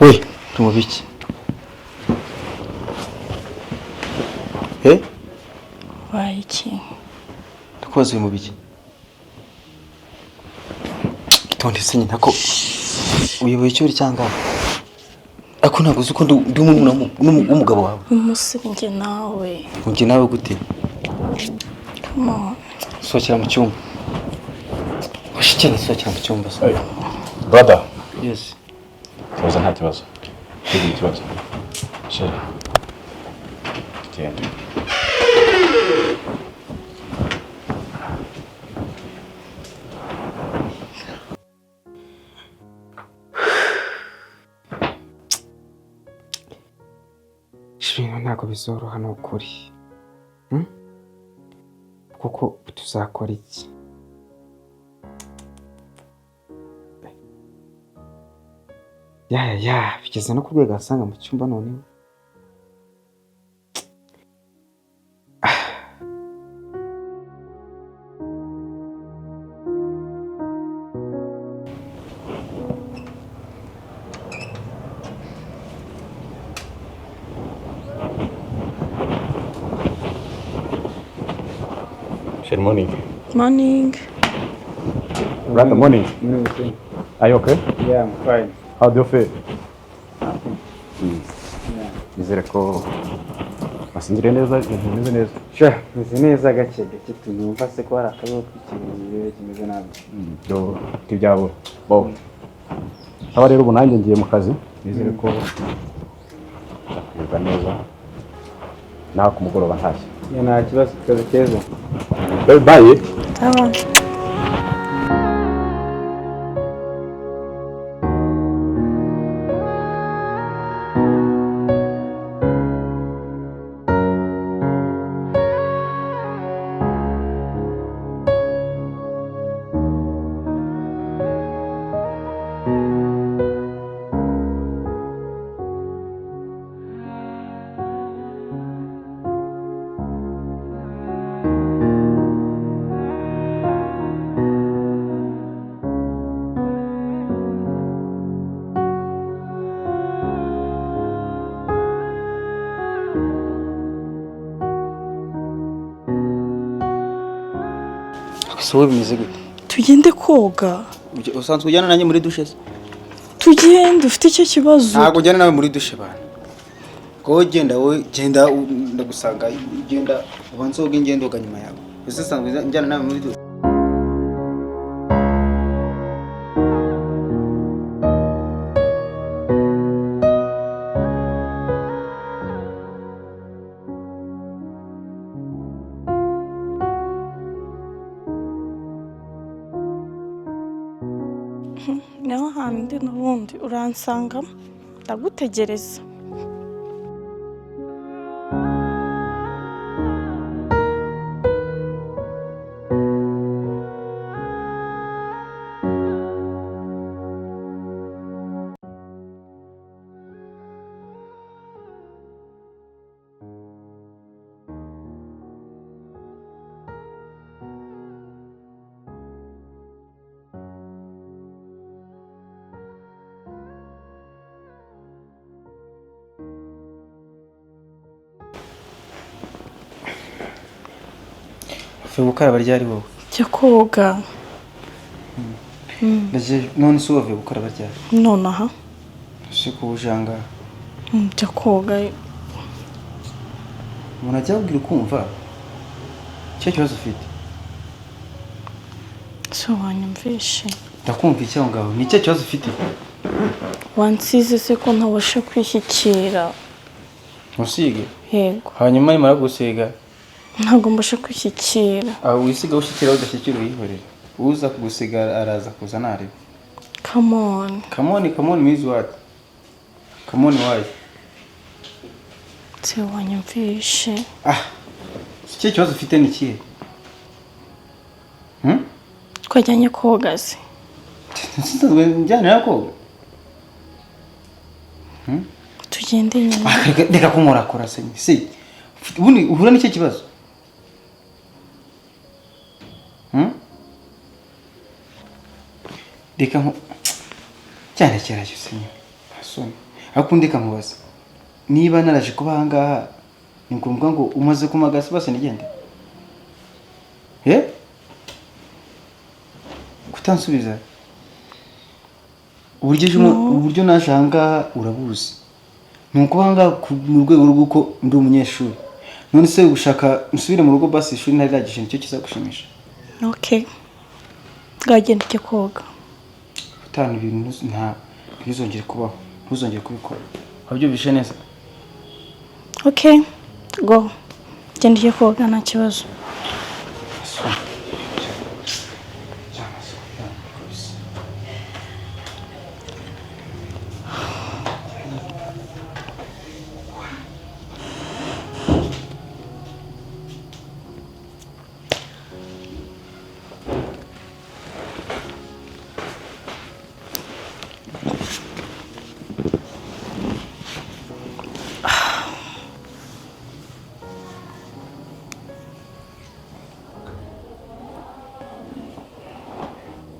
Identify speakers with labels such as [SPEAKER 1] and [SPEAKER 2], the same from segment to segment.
[SPEAKER 1] We, tumubiki. Eh?
[SPEAKER 2] Wabaye iki?
[SPEAKER 1] Ndakubaza, uri mu biki? Itonde se nyina, ko uyoboye icyo uri cyangwa? Ako ntabwo uzi ko ndi umwana w'umugabo wawe.
[SPEAKER 2] Umunsi njye nawe.
[SPEAKER 1] Njye nawe gute?
[SPEAKER 2] Come on.
[SPEAKER 1] Sohokera mu cyumba. Washikene, sohokera mu cyumba se.
[SPEAKER 3] Brother.
[SPEAKER 1] Yes.
[SPEAKER 3] Tubaza, nta kibazo. Ntugire ikibazo. Chérie. Genda.
[SPEAKER 4] Ibintu ntabwo bizoroha, ni ukuri. Kuko tuzakora iki? Ya, bigeze no ku rwego asanga mu cyumba noneho. Ah.
[SPEAKER 3] Chérie, morning.
[SPEAKER 2] Morning.
[SPEAKER 3] Brother, morning. Are you okay?
[SPEAKER 4] Yeah, I'm fine.
[SPEAKER 3] How do you feel? Nizere ko wasinziriye neza, ibintu bimeze neza.
[SPEAKER 4] Sure, meze neza gake gake, tunumva se ko hari akabazo k'ikintu kimeze nabi.
[SPEAKER 3] Byo ntibyabura. Bo. Aba rero ubu nanjye ngiye mu kazi. Nizere ko nzakwirirwa neza. Nawe ku mugoroba ntashye.
[SPEAKER 4] Yeah, nta kibazo, kazi keza.
[SPEAKER 3] Bye bye.
[SPEAKER 2] Sawa.
[SPEAKER 1] Gusa wowe bimeze gute?
[SPEAKER 2] Tugende koga.
[SPEAKER 1] Usanzwe ujyana nanjye muri douche se?
[SPEAKER 2] Tugende, ufite icyo kibazo?
[SPEAKER 1] Ntabwo ujyana nawe muri douche bana. Wowe genda, wowe genda, ndagusanga, genda ubanze woge, ngende woga nyuma yawe. Ese usanzwe njyana nawe muri douche?
[SPEAKER 2] Niho handi n'ubundi uransangamo, ndagutegereza.
[SPEAKER 1] Uvuye gukaraba ryari wowe?
[SPEAKER 2] Jya koga.
[SPEAKER 1] Ndagiye. None se wavuye gukaraba ryari?
[SPEAKER 2] Nonaha.
[SPEAKER 1] Ese ko ujanga?
[SPEAKER 2] Jya koga.
[SPEAKER 1] Umuntu ajya kubwira ukumva. Icyo kibazo ufite?
[SPEAKER 2] Se wanyumvishe?
[SPEAKER 1] Ndakumva iki aho ngaho? Ni icyo kibazo ufite?
[SPEAKER 2] Wansize se ko ntabasha kwishyikira?
[SPEAKER 1] Ntusige?
[SPEAKER 2] Yego.
[SPEAKER 1] Hanyuma nimara gusiga?
[SPEAKER 2] Ntabwo mbasha kwishyikira.
[SPEAKER 1] Aho wisiga ushyikira, udashyikira uyihorere. Uza kugusiga araza kuza nareba.
[SPEAKER 2] Come on.
[SPEAKER 1] Come on, come on means what? Come on why?
[SPEAKER 2] Se wanyumvishe?
[SPEAKER 1] Ah, icyo kibazo ufite ni ikihe? Hmm?
[SPEAKER 2] Twajyanye koga se?
[SPEAKER 1] Nsanzwe njyana koga.
[SPEAKER 2] Tugende nyine.
[SPEAKER 1] Ah, reka kunkorakora se. Si. Ubundi uhura n'icyo kibazo? Hmm? Reka nko cyane cyeracyo se nyine. Asoni. Ariko undi kamubaza niba naraje kuba aha ngaha, ni ngombwa ngo umaze kumagasa bose nigende? Eh, kutansubiza uburyo ejo uburyo naje aha ngaha urabuzi. Ni ukuba aha ngaha mu rwego rw'uko ndi umunyeshuri. None se gushaka nsubire mu rugo basi ishuri ntarirangije, nicyo kizagushimisha?
[SPEAKER 2] Okay, bwagenda ujye koga.
[SPEAKER 1] Utana ibintu ntibizongere kubaho, ntuzongere kubikora, wabyumvishe neza?
[SPEAKER 2] Okay, go, genda ujye koga, nta kibazo.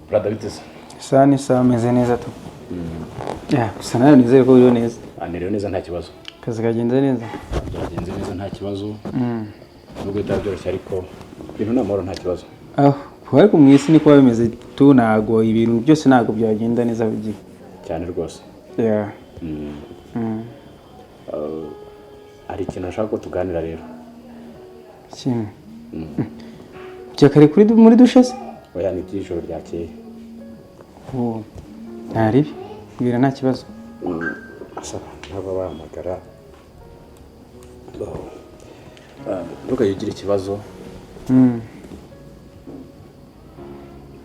[SPEAKER 3] Brother, biteze?
[SPEAKER 1] Isaha n'isaha, ameze neza tu. Yeah, gusa nawe nizere ko uriho neza.
[SPEAKER 3] Niriwe neza, nta kibazo.
[SPEAKER 1] Akazi kagenze neza?
[SPEAKER 3] Byagenze neza, nta kibazo, nubwo bitaba byoroshye, ariko ibintu ni amahoro, nta kibazo.
[SPEAKER 1] Aho kuba, ariko mu isi niko biba bimeze tu, ntago ibintu byose ntabwo byagenda neza buri gihe.
[SPEAKER 3] Cyane rwose.
[SPEAKER 1] Yeah.
[SPEAKER 3] Hari ikintu nashaka ko tuganira rero.
[SPEAKER 1] Kimwe bya kare kuri muri dushe se?
[SPEAKER 3] Oya, ni iby'ijoro ryakeye.
[SPEAKER 1] Oh, nta ribi, mbwira, nta kibazo.
[SPEAKER 3] Asa nk'aba bahamagara. Ntukajye ugira ikibazo.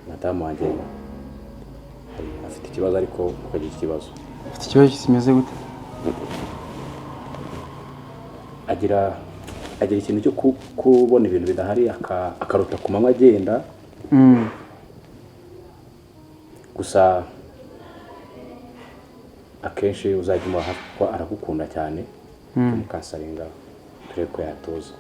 [SPEAKER 3] Madamu wanjye afite ikibazo, ariko ntukagire ikibazo.
[SPEAKER 1] Ufite ikibazo kimeze gute?
[SPEAKER 3] Agira ikintu cyo kubona ibintu bidahari, akarota ku manywa agenda. Gusa akenshi uzajya umuba hafi kuko aragukunda cyane. Mukasaringa turebe ko yatuza.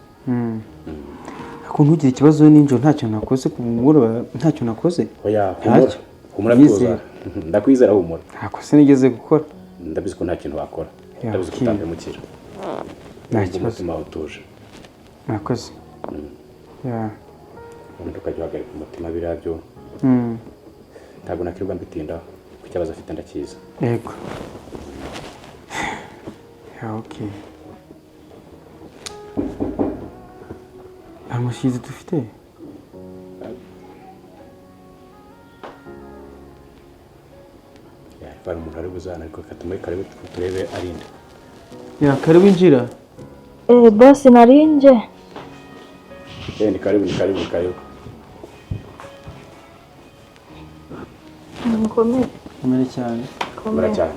[SPEAKER 1] Ariko ntugire ikibazo, nijoro ntacyo nakoze ku mugoroba, ntacyo nakoze.
[SPEAKER 3] Oya, humura.
[SPEAKER 1] Ntacyo.
[SPEAKER 3] Humura.
[SPEAKER 1] Nizere.
[SPEAKER 3] Tuza, ndakwizera, humura.
[SPEAKER 1] Nta kosa nigeze gukora.
[SPEAKER 3] Ndabizi ko nta kintu wakora.
[SPEAKER 1] Ya,
[SPEAKER 3] Ndabizi ko
[SPEAKER 1] okay.
[SPEAKER 3] utampemukira.
[SPEAKER 1] Nta
[SPEAKER 3] Wumva
[SPEAKER 1] kibazo.
[SPEAKER 3] umutima wawe utuje.
[SPEAKER 1] Murakoze. Yeah.
[SPEAKER 3] Ubundi ukajya uhagarika umutima, biriya byo ntabwo nakirwa mbitinda ku kibazo afite, ndakizi.
[SPEAKER 1] Yego. Yeah, okay. Nta mushizi dufite?
[SPEAKER 3] Ya, hari umuntu ari buzana, ariko reka tumuhe karibu turebe arinde.
[SPEAKER 1] Ya, karibu, injira.
[SPEAKER 5] Eh, boss, narinje.
[SPEAKER 3] Ni karibu, ni karibu, ni karibu.
[SPEAKER 5] Mukomere.
[SPEAKER 1] Komere cyane.
[SPEAKER 3] Mura cyane.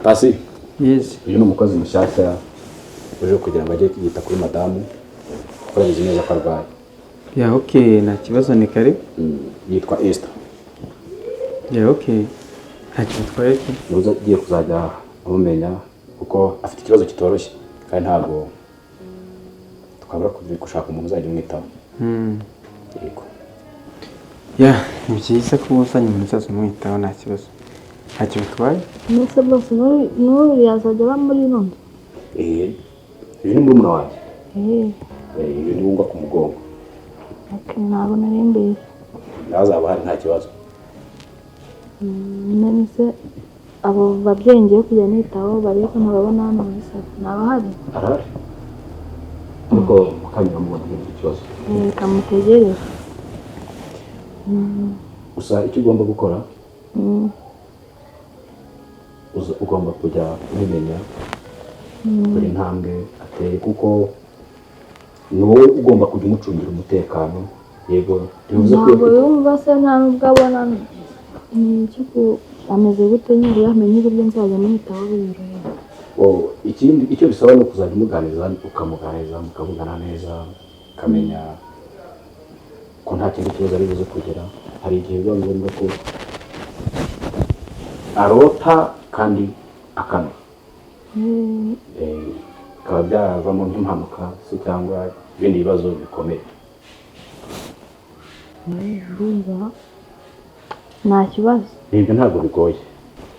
[SPEAKER 3] Pasi.
[SPEAKER 1] Yes.
[SPEAKER 3] Uyu ni umukozi mushyashya uje kugira ngo ajye yita kuri madamu, kuko arabizi neza ko arwaye.
[SPEAKER 1] Yeah, okay, nta kibazo, ni karibu.
[SPEAKER 3] Yitwa Esther.
[SPEAKER 1] Yeah, okay. Nta kintu twari pe.
[SPEAKER 3] Niwe ugiye kuzajya amumenya kuko afite ikibazo kitoroshye, kandi ntabwo twabura gushaka umuntu uzajya umwitaho. Yego.
[SPEAKER 1] Yeah, ni byiza ko uzanye umuntu uzaza umwitaho, nta kibazo. Nta kintu bitwaye.
[SPEAKER 5] Mbese boss, n'ubu yazajya aba muri ino nzu?
[SPEAKER 3] Eh, uyu ni murumuna wanjye.
[SPEAKER 5] Eh,
[SPEAKER 3] Eh, uyu ni wungwa ku mugongo.
[SPEAKER 5] Okay, ntabwo nari mbizi.
[SPEAKER 3] Nawe azaba ahari, nta kibazo.
[SPEAKER 5] None se abo babyeyi ngiye kujya nitaho bari ko ntababona hano muri salo? Ntabahari?
[SPEAKER 3] Arahari, ariko mukanya mubona, ntugire ikibazo.
[SPEAKER 5] Eh, reka mutegereze.
[SPEAKER 3] Gusa icyo ugomba gukora, ugomba kujya ubimenya buri ntambwe ateye, kuko ni wowe ugomba kujya umucungira umutekano. Yego, ntibivuze ko
[SPEAKER 5] Ntabwo yumva se, nta nubwo abona, ni iki ameze gute nyine yamenye uburyo nzajya mwitaho biyoroheye.
[SPEAKER 3] Oh, ikindi icyo bisaba ni ukuzajya umuganiriza, ukamuganiriza, mukavugana neza, ukamenya ko nta kindi kibazo ari buze kugira. Hari igihe biba ngombwa ko arota kandi akanwa, bikaba byavamo nk'impanuka se cyangwa ibindi bibazo bikomeye.
[SPEAKER 5] Ndumva nta kibazo.
[SPEAKER 3] Ibyo ntabwo bigoye.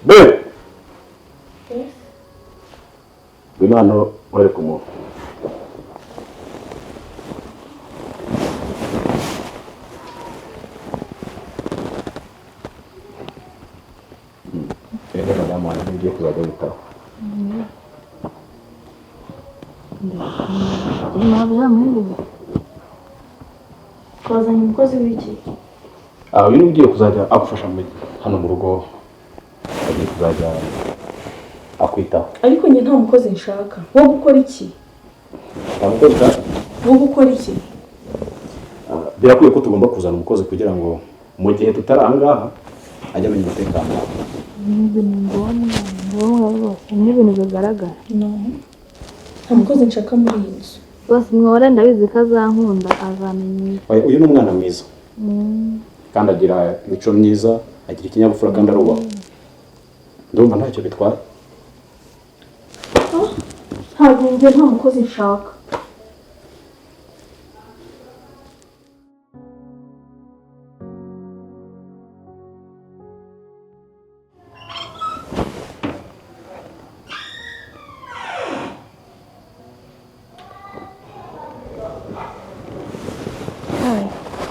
[SPEAKER 3] Be, ngwino hano wereke umuntu. Rero madamu wanjye ugiye kuzajya witaho.
[SPEAKER 5] Ntabwo
[SPEAKER 2] Twazanye umukozi w'iki?
[SPEAKER 3] Ah, uyu ni ugiye kuzajya agufasha hano mu rugo, agiye kuzajya akwitaho.
[SPEAKER 2] Ariko njye nta mukozi nshaka. Wo gukora iki?
[SPEAKER 3] Nta mukozi ushaka?
[SPEAKER 2] Wo gukora iki?
[SPEAKER 3] Ah, birakwiye ko tugomba kuzana umukozi kugira ngo mu gihe tutari aha ngaha ajye amenya umutekano wawe.
[SPEAKER 5] Ni ngombwa, ni ngombwa rwose, ni ibintu bigaragara.
[SPEAKER 2] No. Nta mukozi nshaka muri iyi nzu.
[SPEAKER 5] Rwose mwore ndabizi ko azankunda, azamenya.
[SPEAKER 3] Oya, uyu ni umwana mwiza kandi agira imico myiza, agira ikinyabupfura kandi arubaha. Ndumva ntacyo bitwaye.
[SPEAKER 2] Ntabwo njye nta mukozi nshaka.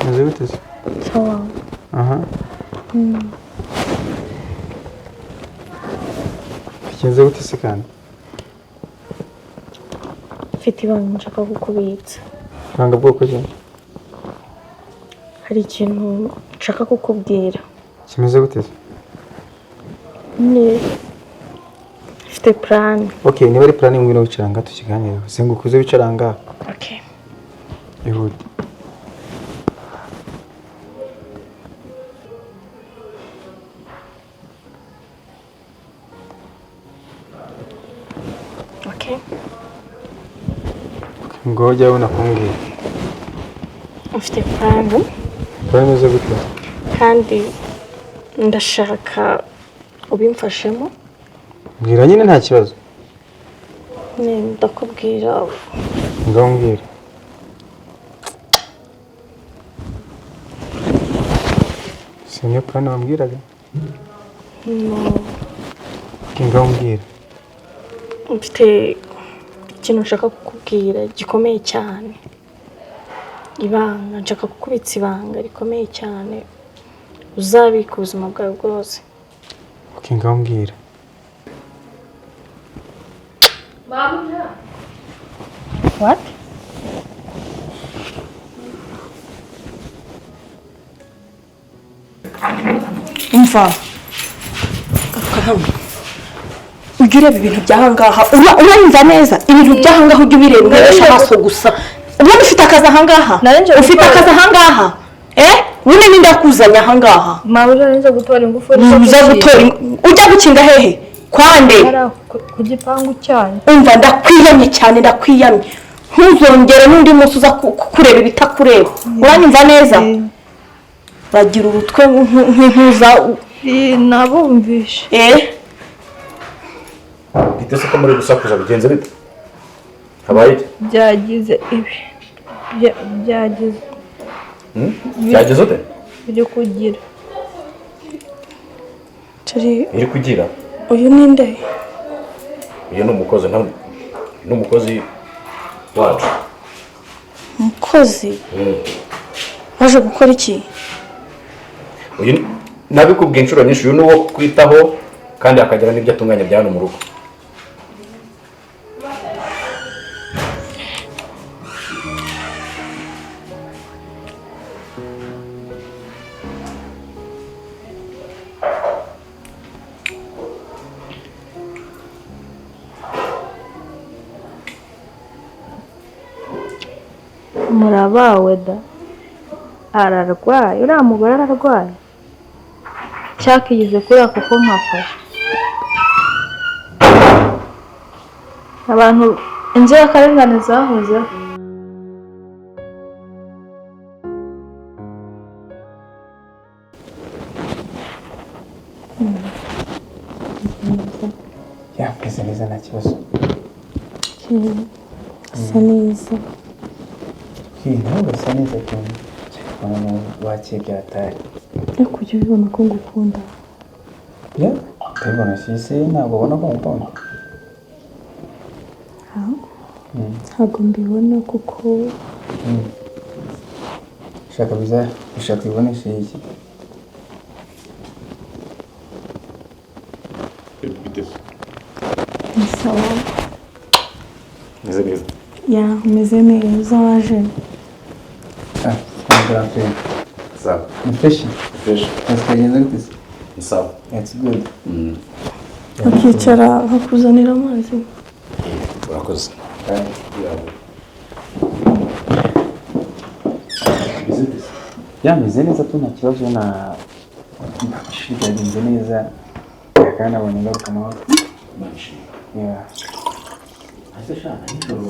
[SPEAKER 4] Meze gute se?
[SPEAKER 2] Sawa.
[SPEAKER 4] Aha. Bigenze gute se kandi?
[SPEAKER 2] Mfite ibanga nshaka kukubitsa.
[SPEAKER 4] Ibanga bwoko ki?
[SPEAKER 2] Hari ikintu nshaka kukubwira.
[SPEAKER 4] Kimeze gute se?
[SPEAKER 2] Ni mfite plan.
[SPEAKER 4] Okay, niba ari plan ngwino wicara ngaha tukiganire. Zenguka uze wicara ngaha.
[SPEAKER 2] Okay.
[SPEAKER 4] Ihute.
[SPEAKER 2] Okay.
[SPEAKER 4] Ngo ujya ubona kumbwira.
[SPEAKER 2] Mfite plan
[SPEAKER 4] Plan imeze gute?
[SPEAKER 2] kandi ndashaka ubimfashemo.
[SPEAKER 4] Mbwira nyine nta kibazo.
[SPEAKER 2] Ni ndakubwira.
[SPEAKER 4] Ngaho mbwira. Si niyo plan wambwiraga?
[SPEAKER 2] No.
[SPEAKER 4] Okay, ngaho mbwira.
[SPEAKER 2] Mfite ikintu nshaka kukubwira gikomeye cyane. Ibanga, nshaka kukubitsa ibanga rikomeye cyane uzabika ubuzima bwawe bwose.
[SPEAKER 4] Okay, ngaho mbwira.
[SPEAKER 2] What?
[SPEAKER 6] Umva, garuka hano ujye ureba ibintu by'ahangaha. Uranyumva neza? Ibintu by'ahangaha ujye ubireba urebesha amaso gusa. Ubundi ufite akazi ahangaha?
[SPEAKER 5] Nari nje
[SPEAKER 6] Ufite
[SPEAKER 5] gukora.
[SPEAKER 6] akazi ahangaha? Ubundi ninde wakuzanye ahangaha?
[SPEAKER 5] Mabuja, nje gutora ingufuri.
[SPEAKER 6] Uza gutora ujya gukinga hehe? Kwande?
[SPEAKER 5] Ku gipangu cyanyu.
[SPEAKER 6] Umva, ndakwiyamye cyane, ndakwiyamye. Ntuzongere n'undi munsi uza kureba ibitakureba. Uranyumva neza? Bagira urutwe nk'intuza.
[SPEAKER 5] Nabumvishe.
[SPEAKER 3] Bite se ko muri gusakuza, bigenze bite? Habaye iki?
[SPEAKER 5] Byagize ibi. Byagize.
[SPEAKER 3] Byagize ute?
[SPEAKER 5] Biri kugira.
[SPEAKER 2] Turi
[SPEAKER 3] Biri kugira.
[SPEAKER 2] Uyu ninde?
[SPEAKER 3] Uyu ni umukozi, ni umukozi wacu.
[SPEAKER 2] Umukozi? Waje gukora iki?
[SPEAKER 3] Uyu nabikubwiye inshuro nyinshi, uyu ni uwo kwitaho kandi akagira n'ibyo atunganya bya hano mu rugo.
[SPEAKER 5] Murabawe da. Ararwaye, uriya mugore ararwaye. Cyakigize kuriya kuko nkafashe. Abantu inzirakarengane zahozeho.
[SPEAKER 4] Ya, meze neza nta kibazo.
[SPEAKER 2] Asa neza.
[SPEAKER 4] Nawe urasa neza cyane.
[SPEAKER 1] Ubona wakeye byatari.
[SPEAKER 5] Ariko ujya ubibona ko ngukunda?
[SPEAKER 1] Ya, ndabibona. Sisi ntabwo ubona ko ngukunda?
[SPEAKER 5] Ntabwo mbibona kuko
[SPEAKER 1] Ushaka biza, ushaka ubiboneshe iki?
[SPEAKER 5] Ni sawa.
[SPEAKER 3] Meze neza.
[SPEAKER 5] Ya, umeze neza waje.
[SPEAKER 1] Ah, grand frère.
[SPEAKER 3] Sawa.
[SPEAKER 1] Ni fresh.
[SPEAKER 3] Fresh.
[SPEAKER 1] Akazi kagenze gute se?
[SPEAKER 3] Ni sawa.
[SPEAKER 1] That's good.
[SPEAKER 2] Bakicara bakuzanira amazi.
[SPEAKER 3] Urakoze.
[SPEAKER 1] Ya, meze neza tu, nta kibazo, na ishuri ryagenze neza kandi nabonye ngaruka amahoro. Yeah.
[SPEAKER 3] Ese shana nijoro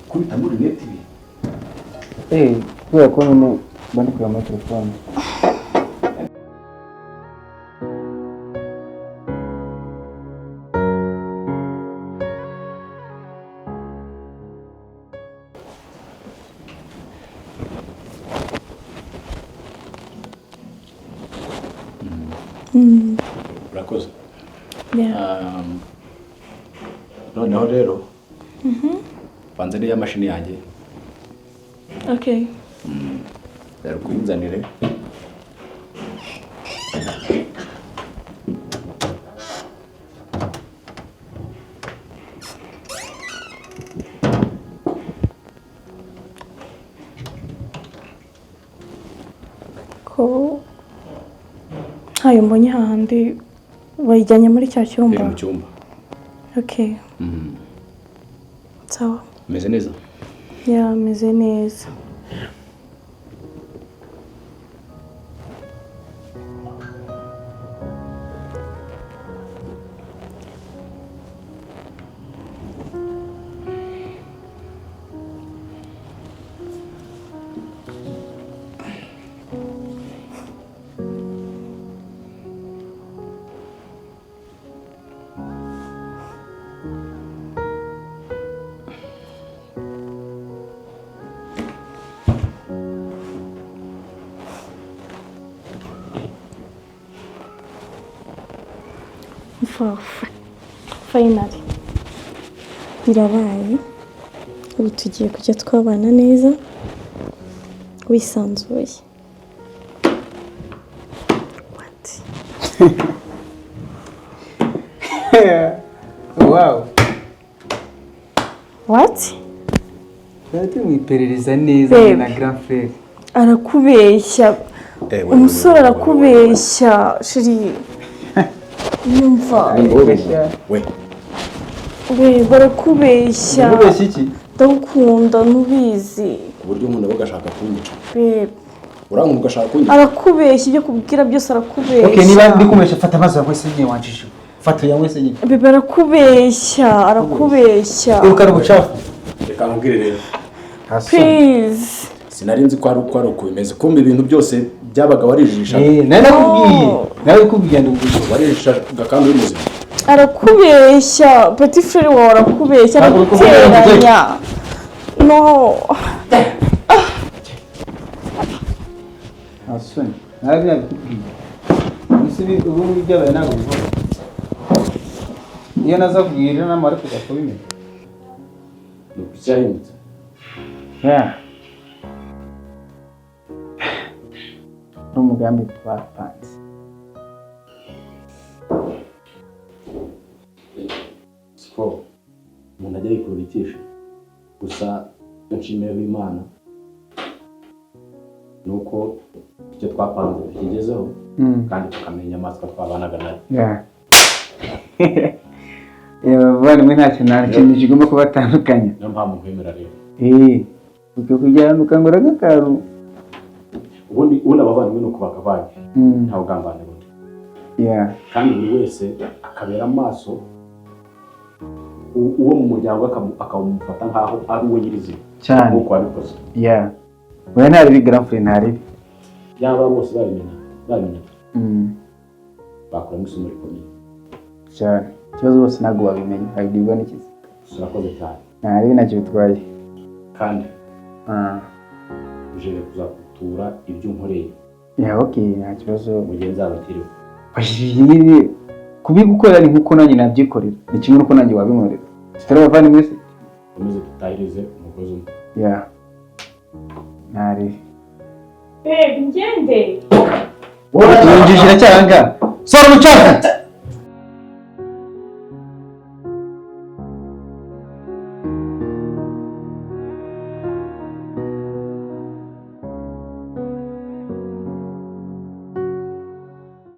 [SPEAKER 3] kubita muri net ibi.
[SPEAKER 1] Eh, kubera ko nyine mba ndi kureba muri telefone.
[SPEAKER 3] Urakoze.
[SPEAKER 2] Yeah.
[SPEAKER 3] Noneho rero banze n'iya mashini yanjye.
[SPEAKER 2] Okay.
[SPEAKER 3] Rero kuyinzanire.
[SPEAKER 2] Ko ntayo mbonye hahandi bayijyanye muri cya cyumba.
[SPEAKER 3] Iri mu cyumba.
[SPEAKER 2] Okay. Sawa.
[SPEAKER 3] Meze neza.
[SPEAKER 2] Ya, meze neza.
[SPEAKER 5] Finally birabaye, ubu tugiye kujya twabana neza wisanzuye. What?
[SPEAKER 1] Wow.
[SPEAKER 5] What?
[SPEAKER 1] Twari turi mu iperereza neza
[SPEAKER 5] Babe.
[SPEAKER 1] na grand frère.
[SPEAKER 5] Arakubeshya umusore, arakubeshya chéri, nyumva.
[SPEAKER 3] We.
[SPEAKER 5] We, barakubeshya.
[SPEAKER 1] Ubeshya iki?
[SPEAKER 5] Ndagukunda ntubizi.
[SPEAKER 3] Ku buryo umuntu aba agashaka kunyica.
[SPEAKER 5] Babe.
[SPEAKER 3] Urankunda ugashaka kunyica.
[SPEAKER 5] Arakubeshya, ibyo kubwira byose arakubeshya.
[SPEAKER 1] Okay, niba ndi kumesha, fata amazi yanywe se nyine, wanjije. Fata uyanywe se nyine.
[SPEAKER 5] Bebe, arakubeshya, arakubeshya.
[SPEAKER 1] Iruka ubucafu.
[SPEAKER 3] Reka nkubwire rero.
[SPEAKER 5] Please.
[SPEAKER 3] Sinari nzi ko ari uko ari uko bimeze. Kumva ibintu byose byabaga warijijisha.
[SPEAKER 1] Eh, nari nakubwiye. Nawe kubwiye ndubwiye.
[SPEAKER 3] Warijijishaga kandi uri muzima.
[SPEAKER 5] Arakubeshya, petit frère wawe arakubeshya.
[SPEAKER 1] Ntabwo uri kuvuga.
[SPEAKER 5] Araguteranya, no.
[SPEAKER 1] Nta soni. Nawe nabikubwiye. Ese ubu ngubu ibyabaye ntabwo bivuga. Iyo naza kubwira inama wari kuza kubimenya.
[SPEAKER 3] Ni uko cyahindutse.
[SPEAKER 1] Yeah. N'umugambi twapanze.
[SPEAKER 3] Siko umuntu ajya yikurura ikishe. Gusa icyo nshimiyeho Imana ni uko icyo twapanze tukigezeho kandi tukamenya inyamaswa twabanaga nayo.
[SPEAKER 1] Yeah. Abavandimwe, nta kintu, nta kintu kigomba kubatandukanya.
[SPEAKER 3] Niyo mpamvu nkwemera rero.
[SPEAKER 1] Eh, ukakujyana ukangura nk'akantu.
[SPEAKER 3] Ubundi abavandimwe ni uko bakabaye. Nta bugambane bundi.
[SPEAKER 1] Yeah.
[SPEAKER 3] Kandi buri wese akabera amaso uwo mu muryango akamufata nk'aho ari uwe nyirizina.
[SPEAKER 1] Cyane.
[SPEAKER 3] Nk'uko wabikoze.
[SPEAKER 1] Yeah. Oya, ntaribi grand frère, ntaribi.
[SPEAKER 3] Yaba bose babimenya bakuramo isomo rikomeye.
[SPEAKER 1] Cyane. Ikibazo bose ntabwo babimenya, babibwirwa n'ikizi.
[SPEAKER 3] Urakoze cyane.
[SPEAKER 1] Ntaribi, ntacyo bitwaye.
[SPEAKER 3] Kandi
[SPEAKER 1] Ah.
[SPEAKER 3] uje kuzatuza. Nzagutura ibyo unkoreye.
[SPEAKER 4] Yeah, okay, nta kibazo.
[SPEAKER 3] Mu gihe nzaba nkiriho.
[SPEAKER 4] Nyine kubigukorera ni nkuko nanjye nabyikorera, ni kimwe n'uko nanjye wabinkorera, tutari abavandimwe se?
[SPEAKER 3] Ukomeze dutahirize umugozi umwe.
[SPEAKER 4] Yeah, ntari.
[SPEAKER 2] Babe, ngende.
[SPEAKER 4] Injiji iracyari ahangaha, sora umucanga.